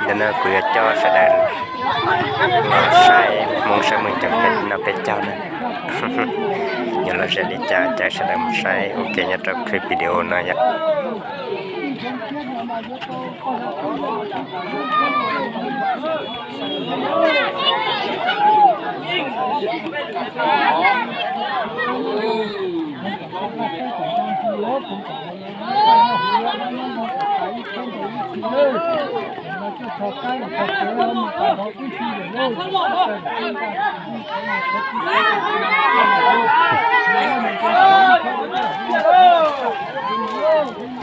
Ntawm no kuv yuav coj sawv daws los saib Hmoob saib Meej Ceem Pheej noj peb caug na. Yuav lom zem li cas caw sawv daws mus saib ua ke nyob rau clip video no yom.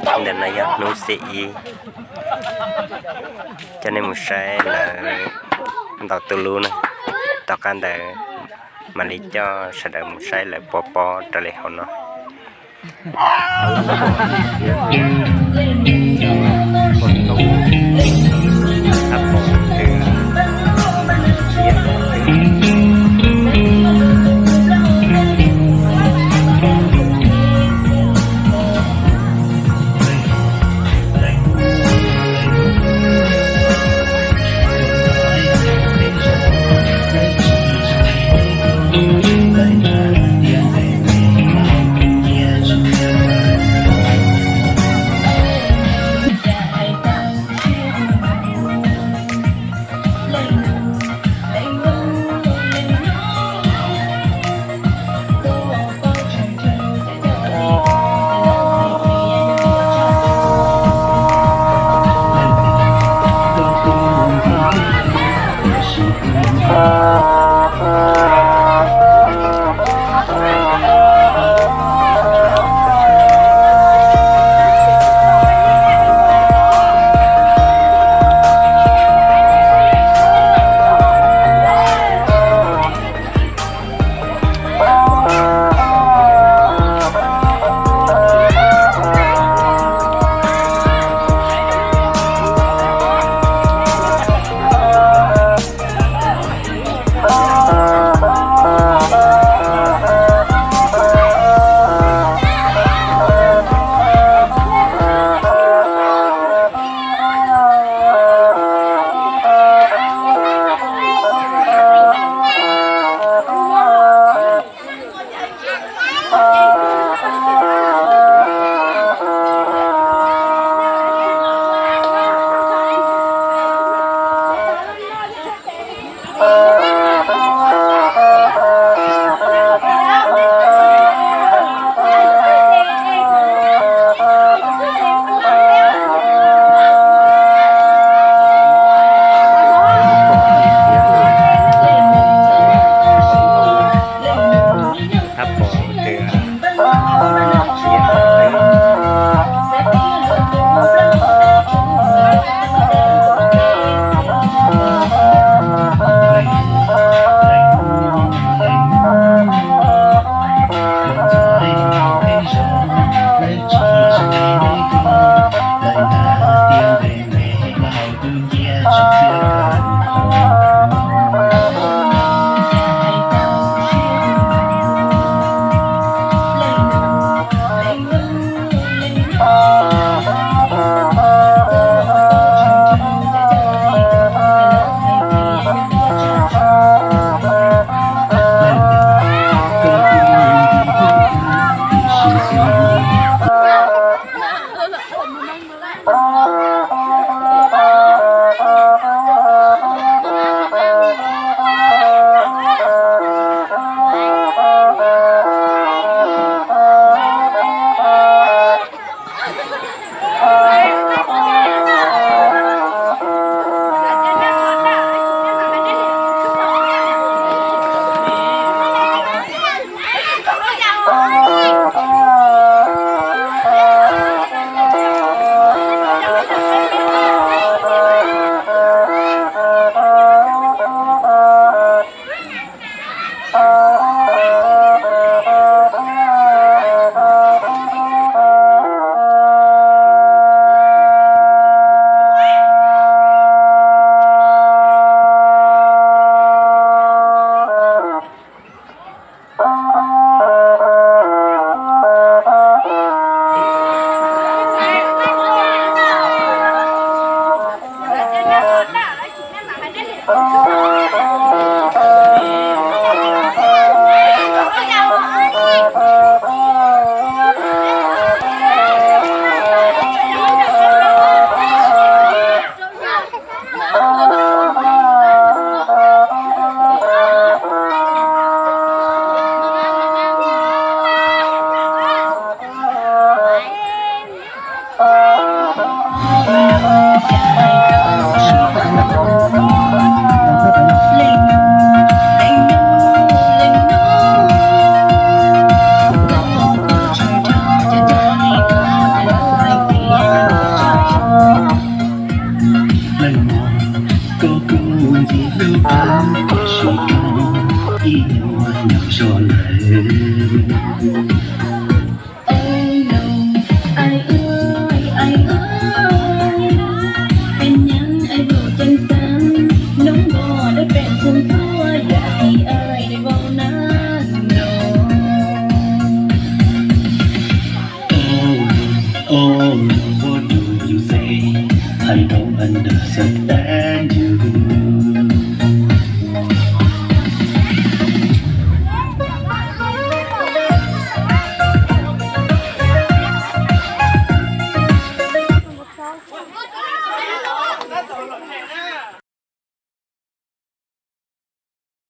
Ntawm no yog hnub xiab ib, coj nej mus saib lawv ntaus tus lub na. Tom qab ntawd mam li coj sawv daws mus saib lawv pov pob raws li hauv no. Ib nyuag nyuag zog lawm. Ai ub, ai ub, peb nyeem es lus ceeb xwb.